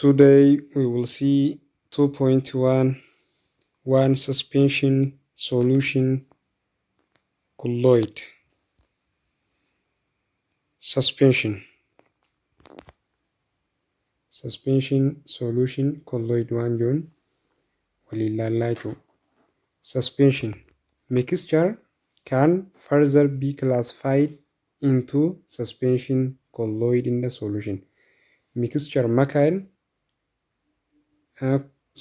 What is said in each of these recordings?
Today we will see 2.1 1 suspension, solution, colloid. Suspension, suspension, solution, colloid waan jiruun waliin laallaa jechuudha. Suspension mixture can further be classified into suspension, colloid and the solution. Mixture makaan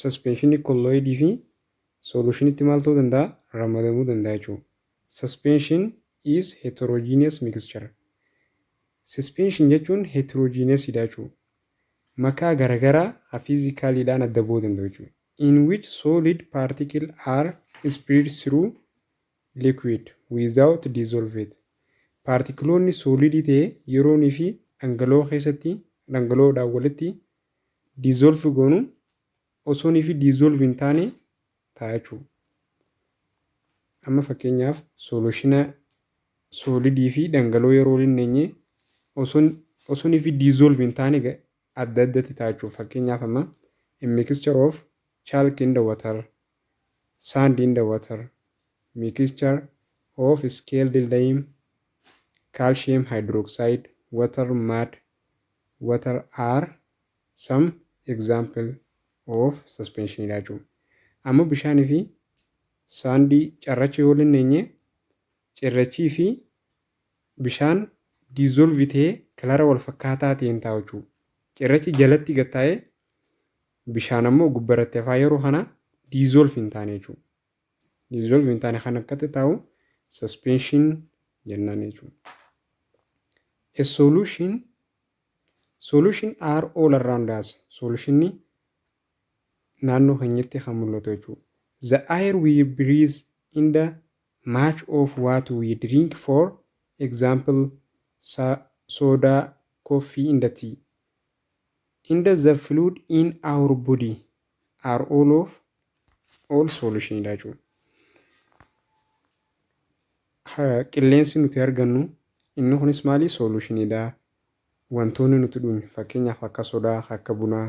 suspensionii, colloidii fi solutionitti maal ta'uu danda'a? Ramadamuu danda'a jechuudha. Suspension is heterogeneous mixture. Suspension jechuun heterogeneous dha jechuudha. Makaa garaagaraa physicaliidhaan adda ba'uu danda'u jechuudha. In which solid particle are spread through liquid without dissolve it. Paartikiloonni solidii ta'e yeroonii fi dhangala'oo keessatti dhangala'oodhaan walitti dissolve goonu osoonii fi dissolve hin taane ta'a jechuudha. Amma fakkeenyaaf, solutiona solidii fi dhangala'oo yeroo waliin neenyee osoonii fi dissolve hin taane adda addatti ta'a jechuudha. Fakkeenyaaf, amma a mixture of chalk in the water, sand in the water, mixture of scaled lime, calcium hydroxide, water, mud, water are some example of suspension dha jechuudha. Amma bishaanii fi sandii, cirracha yoo waliin neenyee, cirrachii fi bishaan dissolve ta'ee colora wal fakkaataa ta'een taa'u jechuudha. Cirrachi jalatti gad taa'ee bishaan ammoo gubbaratti hafaa. Yeroo kana dissolve hin taane jechuudha. Dissolve hin taane kan akkatti taa'u suspension jennaan jechuudha. A solution, solution are all around us. Solutionni naannoo keenyatti kan mul'atu jechuudha. The air we breathe in the much of what we drink, for example, soda, coffee and the tea. In the fluid in our body are all of all solution dha jechuudha. Qilleensi nuti argannu inni kunis maali? Solutionidha. Wantoonni nuti dhugnu, fakkeenyaaf akka sodaa, akka bunaa,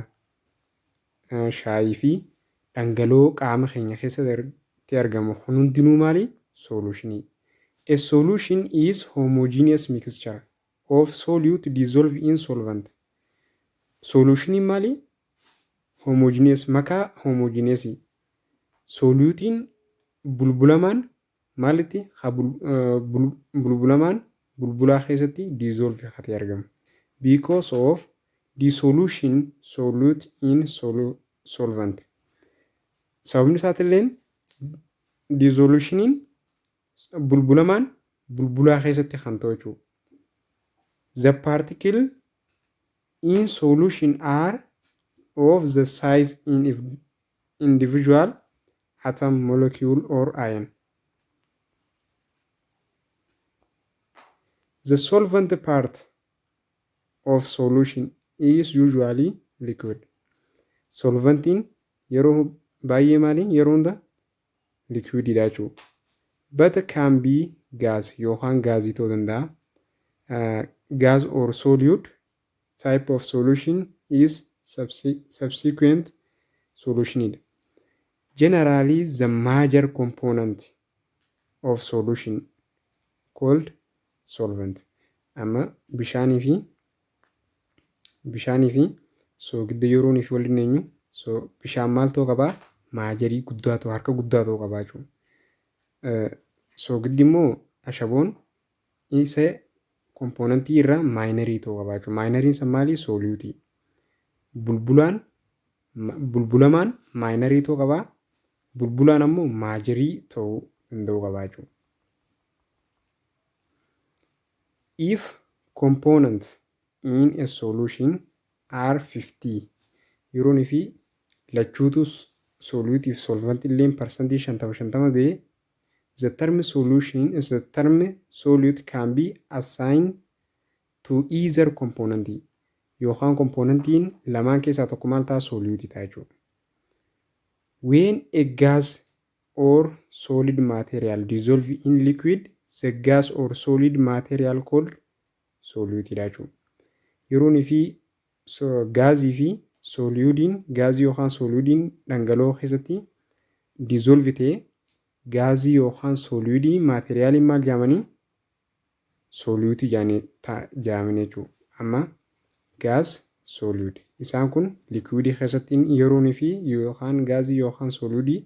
shaayii fi dhangala'oo qaama keenya keessatti argamu kun hundinuu maali? Solutionii. A solution is homogeneous mixture of solute dissolved in solvent. Solutioniin maali? Homogeneous, makaa homogeneous. Soluteiin bulbulamaan maalitti? Bulbulamaan bulbulaa keessatti dissolve ta'ee argama. Because of dissolution solute in solvent. Sababni isaatilleen dissolutioniin bulbulamaan bulbulaa keessatti kan ta'u jechuudha. The particle in solution are of the size in individual atom, molecule or ion. The solvent part of solution is usually liquid. Solventiin yeroo baay'ee maali? Yeroo hunda liquididha jechuudha. But can be gas yookaan gaazii ta'uu danda'a. Gas or solid type of solution is subsequent solution. Generally, the major component of solution called solvent. Amma bishaanii fi soogidda yeroo fi waliin eenyu, so bishaan maal ta'uu qabaa? Majorii guddaa ta'u, harka guddaa ta'uu qabaa jechuudha. Soogiddi immoo, ashaboon isa componentii irraa minorii ta'uu qabaa jechuudha. Minoriin san maali? Soluteii. Bulbulaan, bulbulamaan minorii ta'uu qabaa. Bulbulaan ammoo majorii ta'uu danda'uu qabaa jechuudha. If components in a solution are 50 yeroonii fi lachuutu soluteii fi solventii illee 50% 50 ta'e, the term solution is the term solute can be assigned to either component, yookaan componentiin lamaan keessaa tokko maal ta'a? Solute ta'a jechuudha. When a gas or solid material dissolve in liquid, the gas or solid material called solute dha jechuudha. Yeroonii fi gaazii fi Soluteiin gaazii yookaan soluteiin dhangala'oo keessatti dissolve ta'ee, gaazii yookaan soluteii materialiin maal jedhamanii? Soluteii jedhamanii jechuudha. Amma gas, solute. Isaan kun liquidii keessatti yeroonii fi yookaan gaazii yookaan soluteii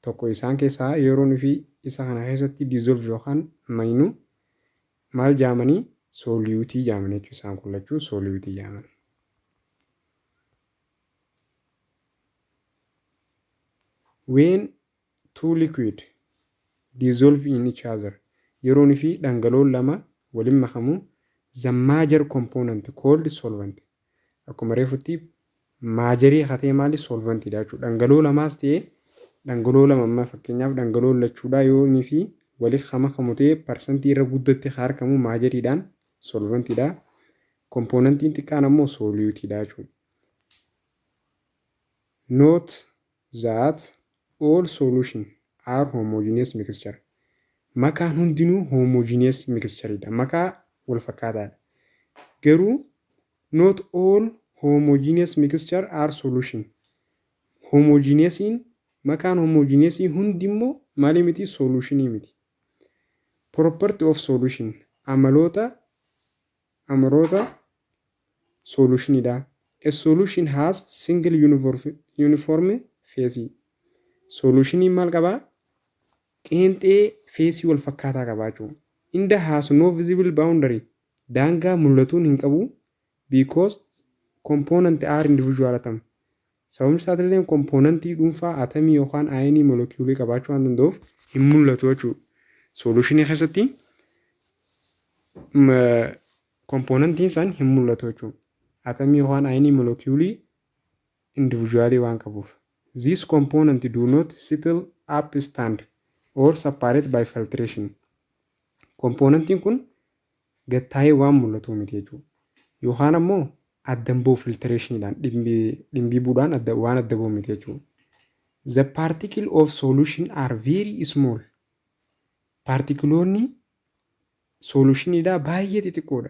tokko isaan keessaa yeroonii fi isa kana keessatti dissolve yookaan maynu maal jedhamanii? Soluteii jedhamanii jechuudha. Isaan kun lachuu soluteii jedhaman. When two liquid dissolve in each other, yeroonii fi dhangala'oon lama waliin makamu, the major component called solvent, akkuma reefutti majorii hatee maali? Solventidha jechuudha. Dhangala'oo lamaas ta'ee dhangala'oo lama, amma fakkeenyaaf dhangala'oo lachuudhaa yoo inni fi walitti makamu ta'e, percentii irra guddatti argamu majoriidhaan solventidha. Componentiin xiqqaan ammoo soluteiidha jechuudha. Note that all solution are homogeneous mixture. Makaan hundinuu homogeneous mixtureidha. Makaa wal fakkaataadha. Garuu not all homogeneous mixture are solution. Homogeneousiin, makaan homogeneousii hundi immoo maalii miti? Solutionii miti. Property of solution, amaloota solutionidha. A solution has single uniform phase. Solutioniin maal qabaa? Qeenxee phaseii wal fakkaataa qabaa jechuudha. And has no visible boundary. Daangaa mul'atuun hin qabu, because component are individual atom. Sababni isaatillee componentii dhuunfaa atomii yookaan ionii moleculeii qabaachuu waan danda'uuf hin mul'atu jechuudha. Solutionii keessatti componentiin isaan hin mul'atu jechuudha. Atomii yookaan ionii moleculeii individualii waan qabuuf. This component do not settle up, stand or separate by filtration. Componentiin kun gattaa'ee waan mul'atu miti jechuudha. Yookaan ammoo addan ba'u filtrationiidhaan, dhimbiibuudhaan waan adda ba'u miti jechuudha. The particle of solution are very small. Particleoonni solutioniidhaa baay'ee xixiqqoodha.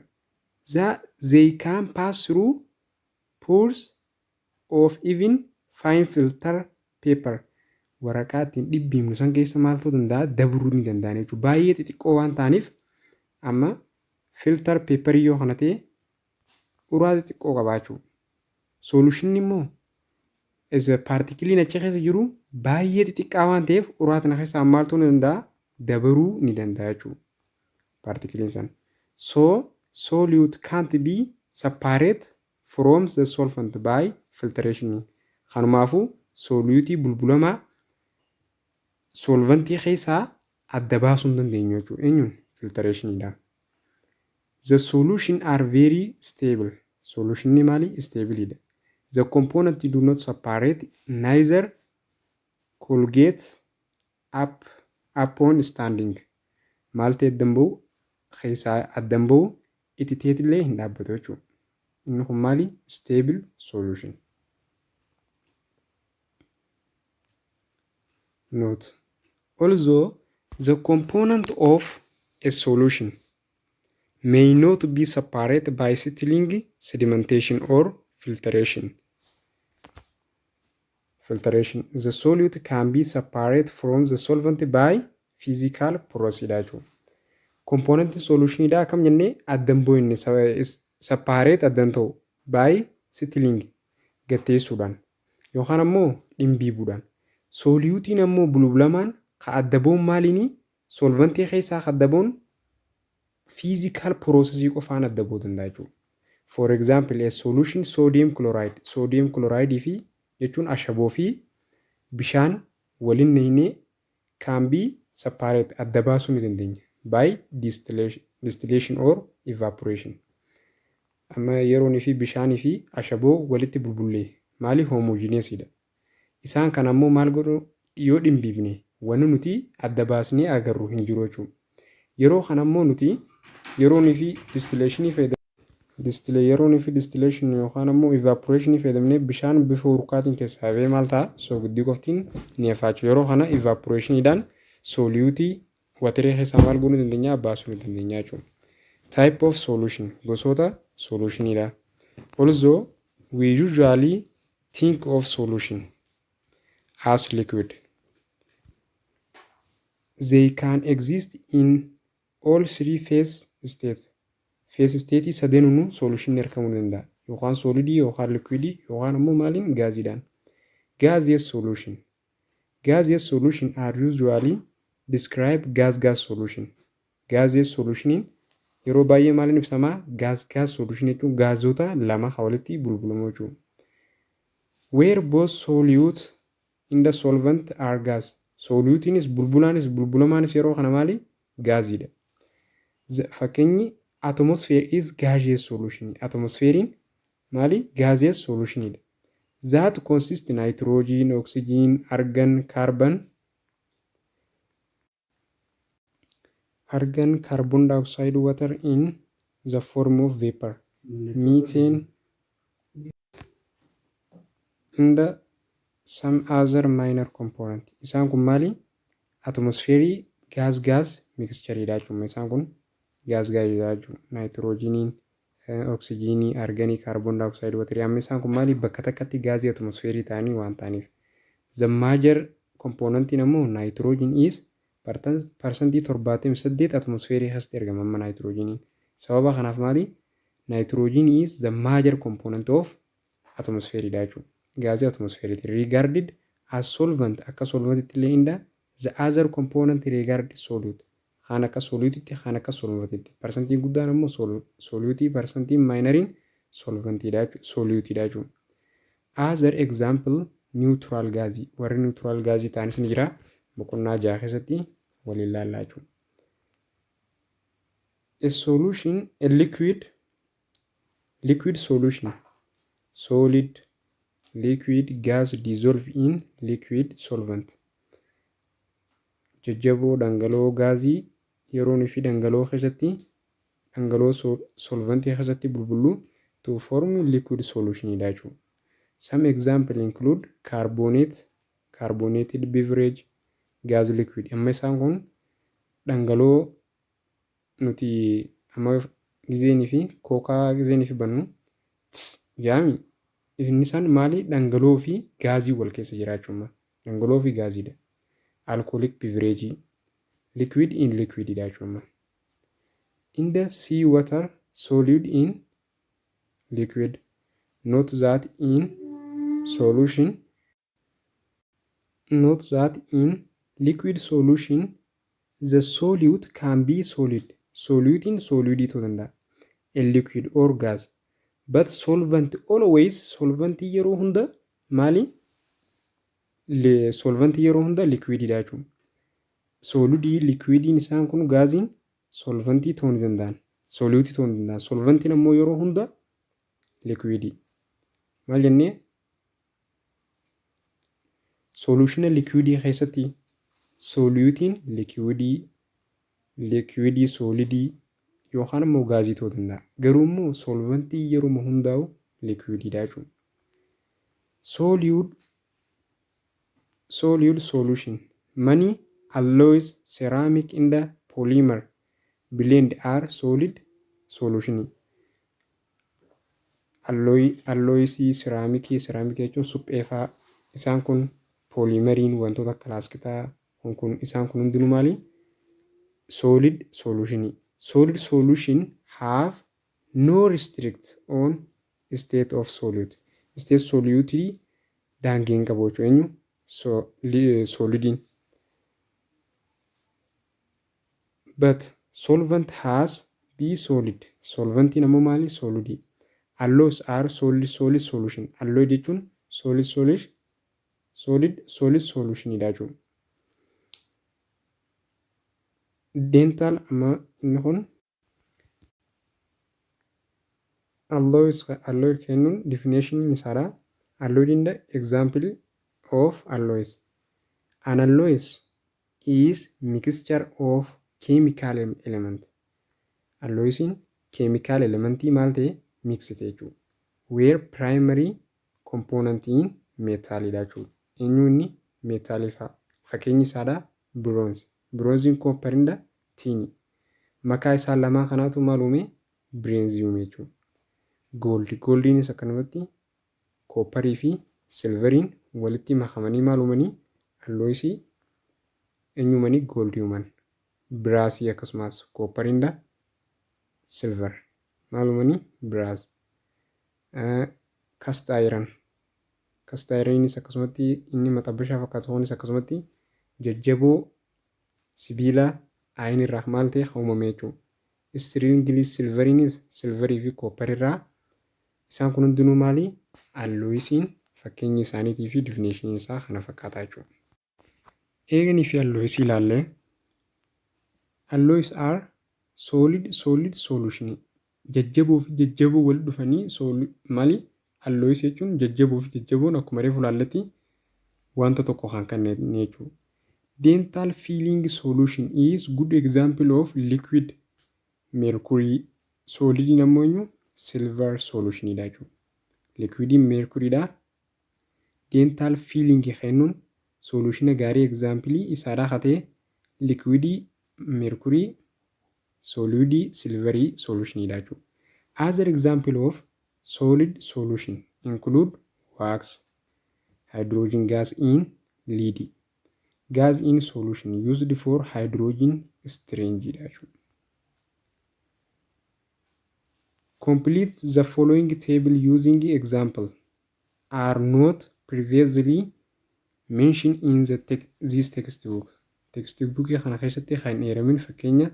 They can pass through pores of even fine filter paper. Waraqaa ittiin dhibbiifnu san keessa maal ta'uu danda'a? Dabruu ni danda'an jechuudha. Baay'ee xixiqqoo waan ta'aniif, amma filter paperii yoo kana ta'e uraa xixiqqoo qabaa jechuudha. Solutionni immoo particleiin achi keessa jiru baay'ee xixiqqaa waan ta'eef uraa kana keessaa maal ta'uu ni danda'a? Dabaruu ni danda'a jechuudha. Particleiin sana. So solute can't be separate from the solvent by filtration. Kanumaafuu soluteii bulbulamaa solventii keessaa adda baasuu hin dandeenyu jechuudha. Eenyuun? Filtrationiidhaan. The solution are very stable. Solutionni maali? Stableidha. The component do not separate neither coagulate up upon standing. Maal ta'e addan bahu? Keessaa addan bahu, ititeetillee hin dhaabbatu jechuudha. Inni kun maali? Stable solution. Note: Although the component of a solution may not be separated by settling, sedimentation or filtration, the solute can be separated from the solvent by physical procedure jechuudha. Componentiin solutioniidhaa akkam jennee addan boo'inne separate addan ta'u by settling, gatteessuudhaan yookaan ammoo dhimbiibuudhaan. Soluteiin ammoo bulbulamaan ka adda ba'uun maaliini? Solventii keessaa ka adda ba'uun physical processii qofaan adda ba'uu danda'a jechuudha. For example, a solution sodium chloride, sodium chloride fi jechuun ashaboo fi bishaan waliin neeynee, can be separate, adda baasuu ni dandeenya, by distillation or evaporation. Amma yeroonii fi bishaanii fi ashaboo walitti bulbullee maali? Homogeneousidha. Isaan kana ammoo maal godhu? Yoo dhimbiifne wanni nuti adda baasnee agarru hin jiru jechuudha. Yeroo kana ammoo nuti yeroonii fi distillationii fayyadamne, yeroonii fi distillation yookaan ammoo evaporationii fayyadamnee bishaan bifa hurkaatiin keessaa bahee maal ta'a? Soogiddi qoftiin ni hafa jechuudha. Yeroo kana evaporationiidhaan soluteii waterii keessaa maal goonuu dandeenya? Baasuu ni dandeenya jechuudha. Type of solution, gosoota solutioniidha. Also We usually think of solution as liquid. They can exist in all three phase state. Phase state sadeenuu solution argamuu danda'a. Yookaan solidii, yookaan liquidii, yookaan immoo maaliin, gaaziidhaan. Gaseous solution. Gaseous solution are usually describe gas gas solution. Gaseous solutioniin yeroo baay'ee maaliin ibsamaa? Gas gas solution jechuun gaazota lama walitti bulbulamu jechuudha. Where both solute and the solvent are gas. Solutiinis bulbulaanis bulbulamaanis yeroo kana maali? Gaaziidha. Fakkeenyi, atmosphere is gaseous solution. Atmospherein maali? Gaseous solutionidha. That consist nitrogen, oxygen, argon, carbon dioxide, water in the form of vapor, methane and some other minor component. Isaan kun maali? Atmosphereii gas gas mixtureidha jechuudha. Isaan kun gas gasiidha jechuudha. Nitroogeniin, oksijiinii, arganii, carbon dioxide, waterii. Amma isaan kun maali? Bakka takkatti gaazii atmosphereii ta'anii waan ta'aniif. The major componentiin ammoo nitrogen is 78% atmosphereii keessatti argama amma nitroogeniin. Sababa kanaaf maali? Nitrogen is the major component of atmosphereidha jechuudha. Gaazii atmosphereiti. Regarded as solvent, akka solventitti illee inda the other component regarded solute. Kaan akka solutitti, kaan akka solventitti. Parsantiin guddaan ammoo solutii, parsantiin minoriin solventiidha solutiidha jechuudha. Other example, neutral gaazii. Warri neutral gaazii ta'anis ni jira. Boqonnaa 6 keessatti waliin ilaallaa jechuudha. A solution, a liquid solution, solid, liquid, gas dissolve in liquid solvent. Jajjaboo, dhangala'oo, gaazii yeroo fi dhangala'oo keessatti, dhangala'oo solventii keessatti bulbullu to form liquid solution dha jechuudha. Some example include carbonate, carbonated beverage, gas liquid. Amma isaan kun dhangala'oo nuti amma gizeenii fi kookaa gizeenii fi bannu jaami, inni isaan maali? Dhangala'oo fi gaazii wal keessa jiraachuu, dhangala'oo fi gaaziidha. Alcoholic beverage liquid in liquid dha jechuudha. In the sea water, solid in liquid. Note that in liquid solution the solute can be solid. Solutiin solidii ta'uu danda'a. A liquid or gas. But solvent always, solventii yeroo hunda maali? Solventii yeroo hunda liquididha jechuudha. Solidii, liquidiin isaan kun gaaziin solventii ta'uu ni danda'an. Solutii ta'uu ni danda'an. Solventiin ammoo yeroo hunda liquidii. Maal jennee? Solutiona liquidii keessatti solutiin liquidii, liquidii solidii yookaan immoo gaazii ta'uu danda'a. Garuu immoo solventii yeroo hundaa'u liquidiidha jechuudha. Solid solution. Many alloys, ceramic and polymer blend are solid solution. Alloysii, ceramicii, ceramicii jechuun suphee fa'aa, isaan kun polymeriin wantoota akka laastikaa kun, isaan kun hundinuu maali? Solid solution. Solid solution have no restrict on state of solute. State solute daangee hin qabu jechuudha. Eenyu? Solidiin. But solvent has be solid. Solventiin ammoo maali? Solidii. Alloys are solid solid solution. Alloy jechuun solid solid solid solid solutionidha jechuudha. Dental, amma inni kun alloys, alloy kennuun definition isaadha. Alloy in the example of alloys. An alloys is mixture of chemical element. Alloysiin chemical elementii maal ta'e? Mix ta'e jechuudha. Where primary component in metalidha jechuudha. Eenyu inni? Metalii fa'a. Fakkeenyi isaadha bronze. Bronziin copper and tin. Makaa isaan lamaa kanaatu maal uume? Bronzii uume jechuudha. Gold. Goldiinis akkanumatti Copperii fi silveriin walitti makamanii maal uumanii? Alloysii eenyu uumanii? Goldii uuman. Brassii akkasumas copperiin da silver maal uumanii? Brass. Cast iron. Cast ironiinis akkasumatti, inni maxabbashaa fakkaatu kunis akkasumatti jajjaboo sibiila iron irraa maal ta'e kan uumame jechuudha. Sterling silveriinis silverii fi copper irraa. Isaan kun hundinuu maali? Alloysiin fakkeenya isaaniitii fi definitioniin isaa kana fakkaata jechuudha. Eeganii fi alloysii ilaallee, alloys are solid solid solution. Jajjaboo fi jajjaboo walitti dhufanii maali? Alloys jechuun jajjaboo fi jajjaboon akkuma reefu ilaalletti wanta tokko kan kennan jechuudha. Dental filling solution is good example of liquid mercury. Solidiin ammoo eenyu? Silver solution dha jechuudha. Liquidiin mercury dha. Dental filling kennuun solutiona gaarii example isaadhaa haa ta'e liquidii mercury, solidii silverii solution dha jechuudha. Other example of solid solution include wax, hydrogen gas in lead, gas in solution used for hydrogen storage dha jechuudha. Complete the following table using example are not previously mentioned in this textbook. Textbook kana keessatti kan hin eeramin fakkeenya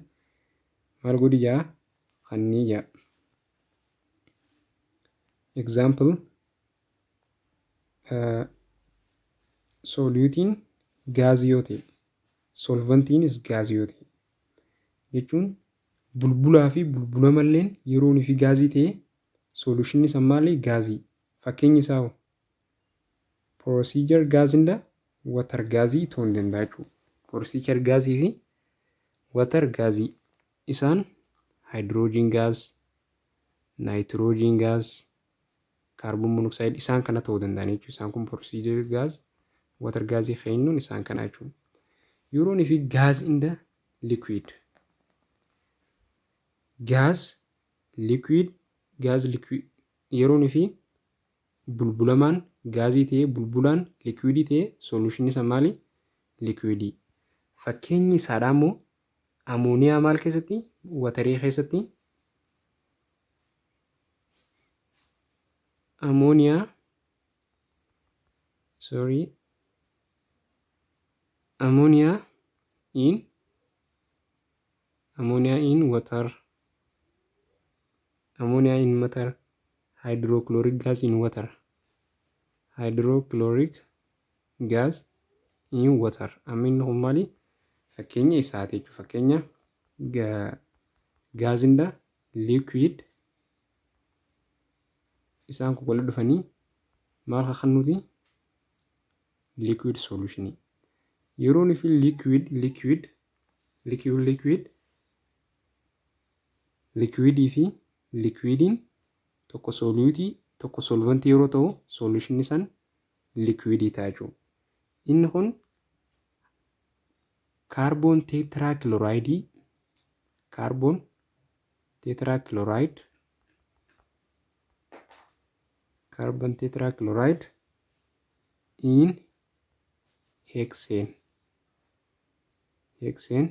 maal godhi jaa kannii jaa. Example, soluteiin gaazii yoo ta'e, solventiinis gaazii yoo ta'e jechuun bulbulaa fi bulbula malleen yeroon fi gaazii ta'e, solutionni san maali? Gaazii. Fakkeenyi isaa hoo? Procedure gas and water gaazii ta'uu ni danda'a jechuudha. Procedure gaazii fi water gaazii isaan hydrogen gas, nitrogen gas, carbon monoxide isaan kana ta'uu danda'an jechuudha. Isaan kun procedure gas, water gaazii kennuun isaan kana jechuudha. Yeroon fi gas in the liquid. Gas liquid, gas liquid yeroon fi bulbulamaan gaazii ta'ee, bulbulaan liquidii ta'e, solution isaa maali? Liquidii. Fakkeenyi isaadhaa immoo amooniyaa maal keessatti? Waterii keessatti. Ammonia, sorry, ammonia in water, ammonia in water, hydrochloric gas in water, hydrochloric gas in water. Amma inni kun maali? Fakkeenya isaati jechuudha. Fakkeenya gas in the liquid. Isaan kun walitti dhufanii maal kennuuti? Liquid solution. Yeroon fi liquid liquid liquid liquid liquidii fi liquidiin tokko soluteii, tokko solventii yeroo ta'u, solution san liquidii ta'a jechuudha. Inni kun carbon tetrachloride, carbon tetrachloride, carbon tetrachloride in hexane, hexane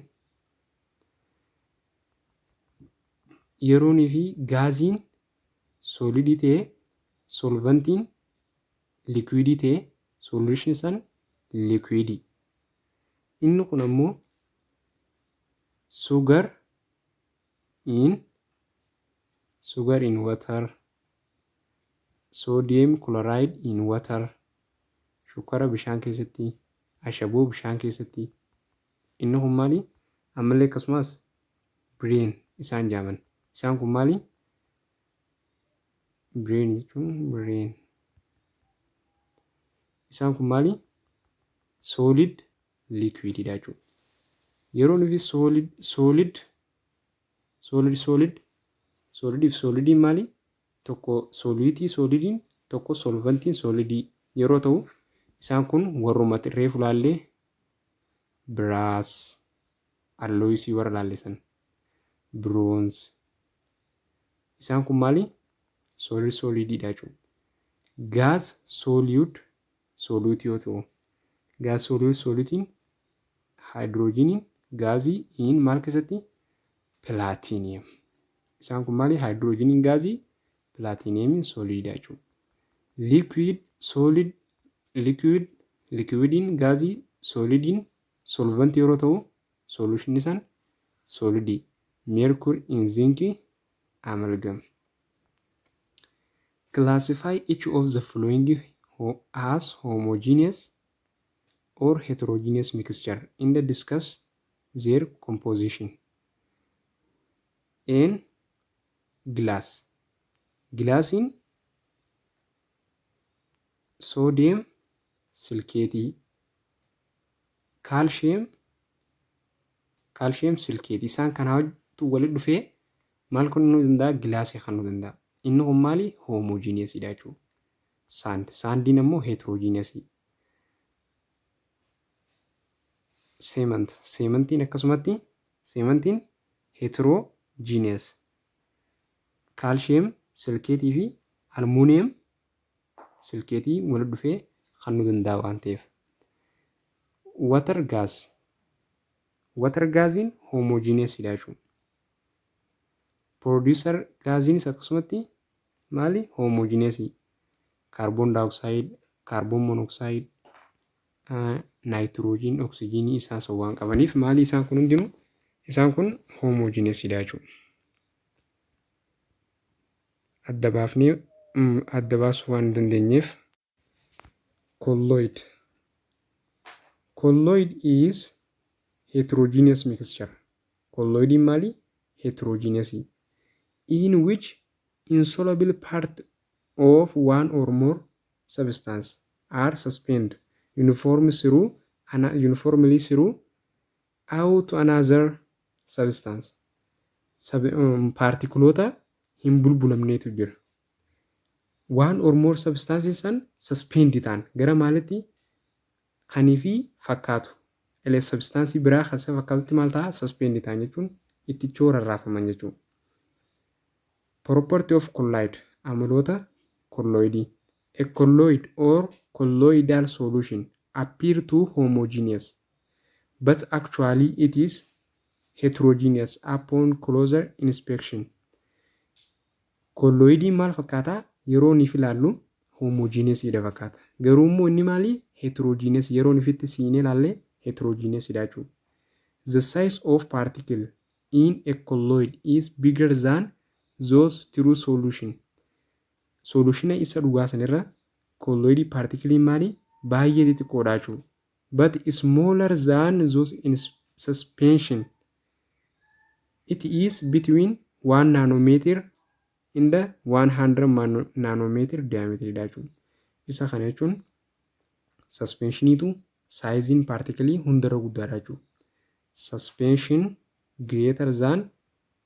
yeroonii fi gaaziin solidii ta'e, solventiin liquidii ta'e, solution san liquidii. Inni kun ammoo sugar in water, sodium chloride in water, shukkara bishaan keessatti, ashaboo bishaan keessatti. Inni kun maali? Ammallee akkasumas brine isaan jaaman. Isaan kun maali? Brine jechuun brine. Isaan kun maali? Solid liquid dha jechuudha. Yeroo nuti solid solid solid solid solidii fi solidiin maali? Tokko soluteii solidiin tokko, solventiin solidii yeroo ta'u, isaan kun warruma reefu laallee brass alloysii warra laallisan, bronze, isaan kun maali? Solid solidiidha jechuudha. Gas solid solute yoo ta'u, gas solid soluteiin haayidroojiniin gaazii in maal keessatti? Platinum. Isaan kun maali? Haayidroojiniin gaazii, platinumiin soliidha jechuudha. Liquid solid liquid liquidiin gaazii, solidiin solvent yeroo ta'u, solution isaan solidii. Mercury in zinc amalgam. Classify each of the following as homogeneous or heterogeneous mixture and discuss their composition. N glass. Glassiin sodium silicateii, calcium silicateii, isaan kanaa walitti dhufee maal kennuu danda'a? Glassii kennuu danda'a. Inni kun maali? Homogeneousidha jechuudha. Sand. Sandiin ammoo heterogeneousii. Cement. Cementiin akkasumatti cementiin heterogeneous. Calcium silicateii fi aluminium silicateii walitti dhufee kennuu danda'a waan ta'eef. Water gas. Water gasiin homogeneousidha jechuudha. Producer gasiinis akkasumatti maali? Homogeneousii. Carbon dioxide, carbon monoxide, nitrogen, oksijiinii isaan sun waan qabaniif maali isaan kun hundinuu? Isaan kun homogeneousidha jechuudha. Adda baafnee adda baasuu waan hin dandeenyeef. Colloid. Colloid is heterogeneous mixture. Colloidiin maali? Heterogeneous. In which insoluble part of one or more substance are suspended uniformly through out another substance. Paartikuloota hin bulbulamneetu jira. One or more substance san suspend ta'an gara maalitti kanii fi fakkaatu. Substaansii biraa kan isa fakkaatutti maal ta'a? Suspend ta'an jechuun itti rarraafaman jechuudha. Property of colloid, amaloota colloidii. A colloid or colloidal solution appear to homogeneous, but actually it is heterogeneous upon closer inspection. Colloidiin maal fakkaataa? Yeroo nuuf ilaallu homogeneousidha fakkaata. Garuu immoo inni maali? Heterogeneous. Yeroo nuuf siinee ilaalle heterogeneousidha jechuudha. The size of particle in a colloid is bigger than those true solution. Solutiona isa dhugaa sanirra colloidii partikiliin maali? Baay'ee xixiqqoodha jechuudha. But smaller than those in suspension. It is between 1 nanometer and 100 nanometer diameter dha jechuudha. Isa kana jechuun suspensioniitu sizeiin paartikalii hundarra guddaadha jechuudha. Suspension greater than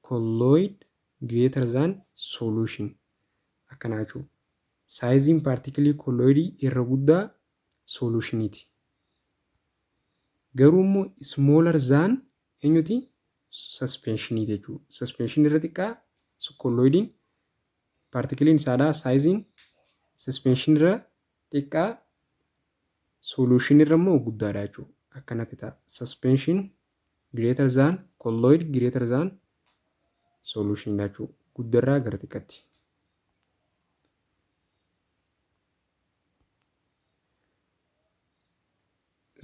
colloid greater than solution akkanaa jechuudha. Sizeiin paartikalii colloidii irra guddaa solutioniiti. Garuu immoo smaller than eenyuti? Suspensioniiti jechuudha. Suspension irra xiqqaa colloidiin paartikiliin isaadhaa sizeiin suspension irra xiqqaa, solution irra immoo guddaadha jechuudha. Akkanatti ta'a. Suspension greater than colloid greater than solution jechuudha. Guddarraa gara xiqqaatti.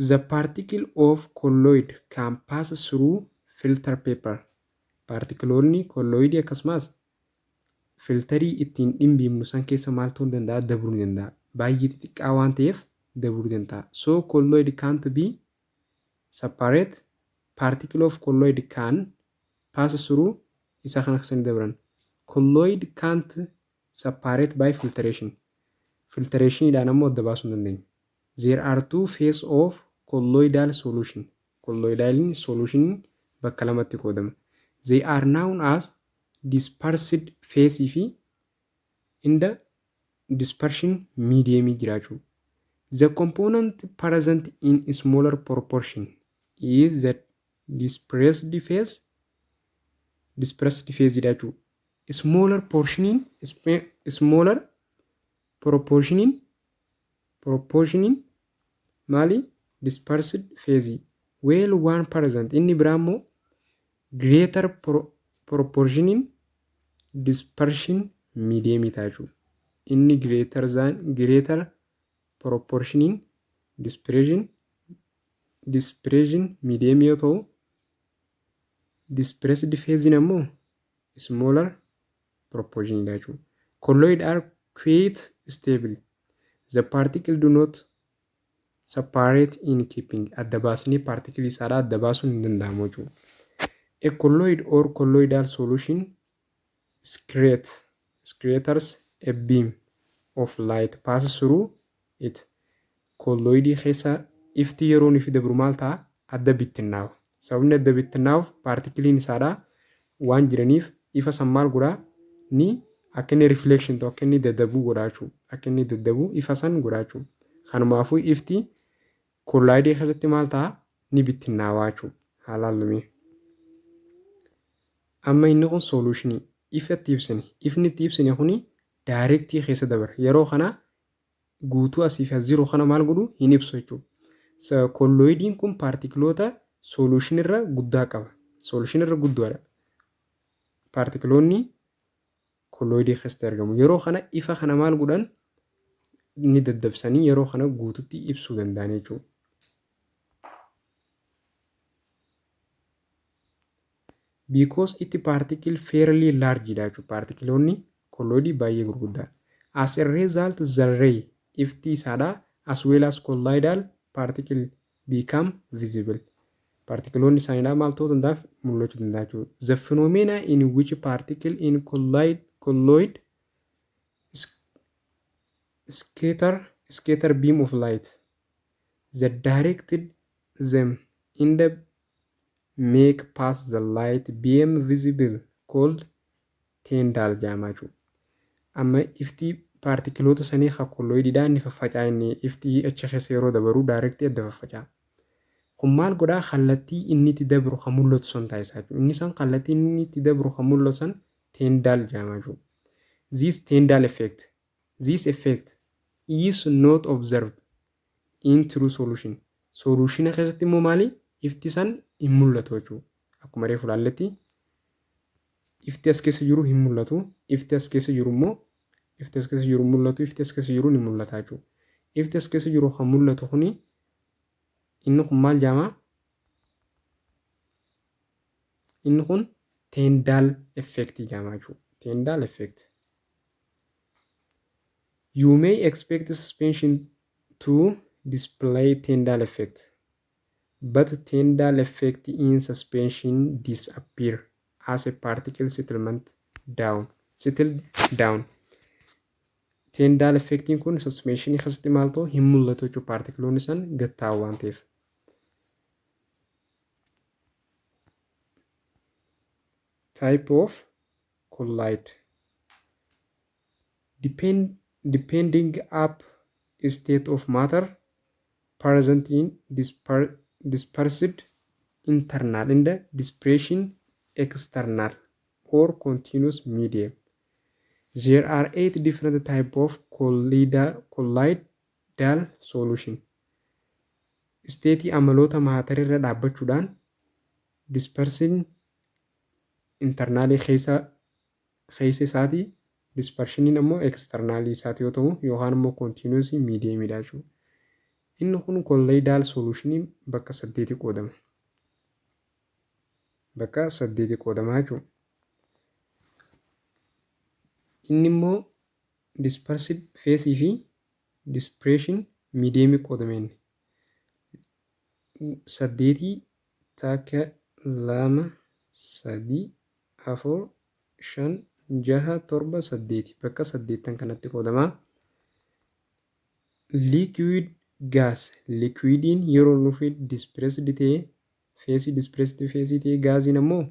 The particle of colloid can pass through filter paper. Paartikiloonni colloidii akkasumas filtarii ittiin dhimbiibnu san keessa maal ta'uu danda'a? Dabruu ni danda'a. Baay'ee xixiqqaa waan ta'eef dabruu danda'a. So colloid can't be separate. Particle of colloid can pass through isa kana keessa ni dabran. Colloid can't separate by filtration. Filtrationiidhaan ammoo adda baasuu hin dandeenyu. There are two phase of colloidal solution. Colloidal solution bakka lamatti qoodama. They are known as dispersed phase fi in the dispersion medium jiraachuu. The component present in smaller proportion is the dispersed phase, dispersed phase jechuudha. Smaller portioniin smaller Proportioniin maali? Dispersed phase. While 1% inni biraa immoo greater proportioniin dispersion medium ta'a jechuudha. Inni greater than greater proportioniin dispersion medium yoo ta'u, dispersed phase ammoo smaller proportion dha jechuudha. Colloid are quite stable. The particle do not separate in keeping. Adda baasnee particle isaadhaa adda baasuun hin danda'amu jechuudha. A colloid or colloidal solution scatters a beam of light passes through it. Colloidii keessa ifti yeroo inni dabru maal ta'a? Adda bittinnaa'a. Sababni adda bittinnaa'uuf particleiin isaadhaa waan jiraniif ifa san maal godhaa? Ni akka inni reflection ta'u, akka inni daddabuu godhaa jechuudha. Akka inni daddabuu ifa san godhaa jechuudha. Kanumaafuu ifti colloidii keessatti maal ta'a? Ni bittinnaawaa jechuudha. Haa laallu. Amma inni kun solutionii ifa itti ibsine. Ifni itti ibsine kuni directii keessa dabara. Yeroo kana guutuu asii fi as jiru kana maal godhu? Hin ibsu jechuudha. Colloidiin kun particleoota solution irra guddaa qaba. Solution irra guddaadha. Particleoonni colloidii keessatti argamu. Yeroo kana ifa kana maal godhan? Ni daddabsanii yeroo kana guututti ibsuu danda'an jechuudha. Because it particle fairly large dha jechuudha. Particleoonni colloidii baay'ee gurguddaadha. As a result, the ray, ifti isaadha, as well as colloidal particle become visible. Particleoonni isaaniidha maal ta'uu danda'aaf? Mul'achuu danda'a jechuudha. The phenomena in which particle in colloid scatter beam of light that directed them in the make pass the light beam visible called Tyndall jedhama jechuudha. Amma ifti particleoota sanii kan colloidiidhaa inni faffaca'a, inni ifti achi keessa yeroo dabaru directii adda faffaca'a. Kun maal godhaa? Kallattii inni itti dabru kan mul'atu sun taasisaa jechuudha. Inni san kallattii inni itti dabru kan mul'atu san Tyndall jedhama jechuudha. This Tyndall effect This effect is not observed in true solution. Solution keessatti immoo maali? Ifti san hin mul'atu jechuudha. Akkuma reefu ilaalletti ifti as keessa jiru hin mul'atu. Ifti as keessa jiru immoo, ifti as keessa jiru mul'atu, ifti as keessa jiru ni mul'ata jechuudha. Ifti as keessa jiru kan mul'atu kuni, inni kun maal jedhama? Inni kun Tyndall effect jedhama jechuudha. Tyndall effect. You may expect suspension to display Tyndall effect, but Tyndall effect in suspension disappear as a particle settlement down. Settle down. Tyndall effectiin kun suspensionii keessatti maal ta'u? Hin mul'atu jechuudha, particleoonni san gad taa'u waan ta'eef. Type of colloid. Depending up state of matter present in dispersed internal in the dispersion external or continuous medium. There are eight different type of colloidal solution. Stateii amaloota matterii irra dhaabbachuudhaan dispersion internalii keessa isaatii, dispersioniin ammoo externalii isaati yoo ta'u, yookaan immoo continuous mediumidha jechuudha. Inni kun colloidal solutionii bakka saddeeti qoodama. Bakka saddeeti qoodama jechuudha. Inni immoo dispersed phase fi dispersion mediumii qoodame inni. Saddeetii: takka, lama, sadii, afur, shan, jaha, torba, saddeeti. Bakka saddeettan kanatti qoodamaa. Liquid, gas. Liquidiin yeroo nufi dispersed ta'ee phase, dispersed phase ta'ee, gasiin ammoo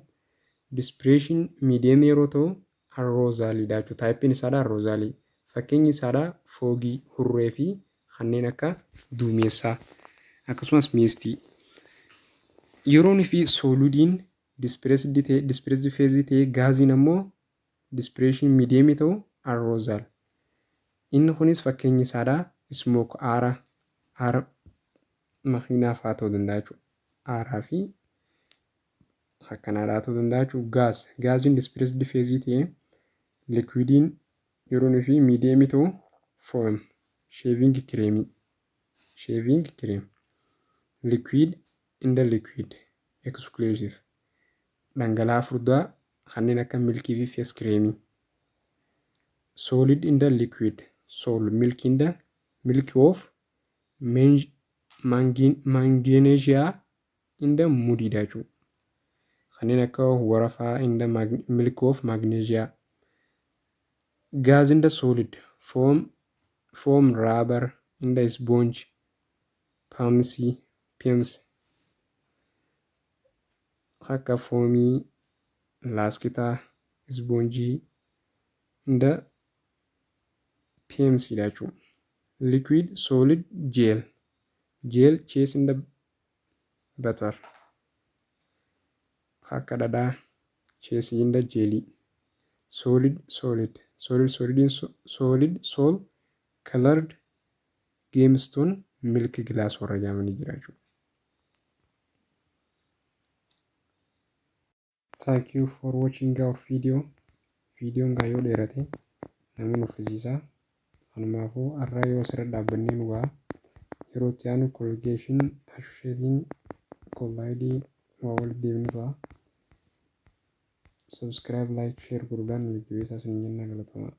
dispersion medium yeroo ta'u aerosoliidha jechuudha. Typeiin isaadha aerosolii. Fakkeenyi isaadha fogii, hurree fi kanneen akka duumessaa akkasumas mistii. Yeroo fi solidiin dispersed ta'e, dispersed phase ta'ee, gasiin ammoo dispersion medium ta'u aerosol. Inni kunis fakkeenyi isaadha smoke, aara, aara makiinaa fa'aa ta'uu danda'a jechuudha. Aaraa fi akkanaadhaa ta'uu danda'a jechuudha. Gas, gaaziin dispersed phase ta'ee liquidiin yeroo fi medium ta'u foam, shaving cream, shaving cream, liquid in the liquid exclusive, dhangala'aa furdaa kanneen akka milkii fi face creamii. Solid in the liquid, sol, milk in the milk of magnesia in the mudiidha jechuudha. Kanneen akka warafaa in the milk of magnesia. Gas in the solid, foam, foam, rubber in the sponge, pumice, pumice, akka foamii, laastikaa, ispoonjii in the pumice dha jechuudha. Liquid solid gel, gel, cheese in the butter, akka dhadhaa, cheesii in the jelly. Solid solid, solid solidiin solid sol, colored gemstone, milk glass warra jedhamanii jira jechuudha. Thank you for watching our video. Viidiyoon gaa yoo dheerate nama nuffisiisa. Kanumaafuu har'a yoo asirra dhaabbannee nu ga'a. Yeroo itti aanu colligation, associating colloidii waa walitti deebinu ta'a. Subscribe, like, share godhuudhaan nu jajjabeessaa isin jenna, galatoomaa.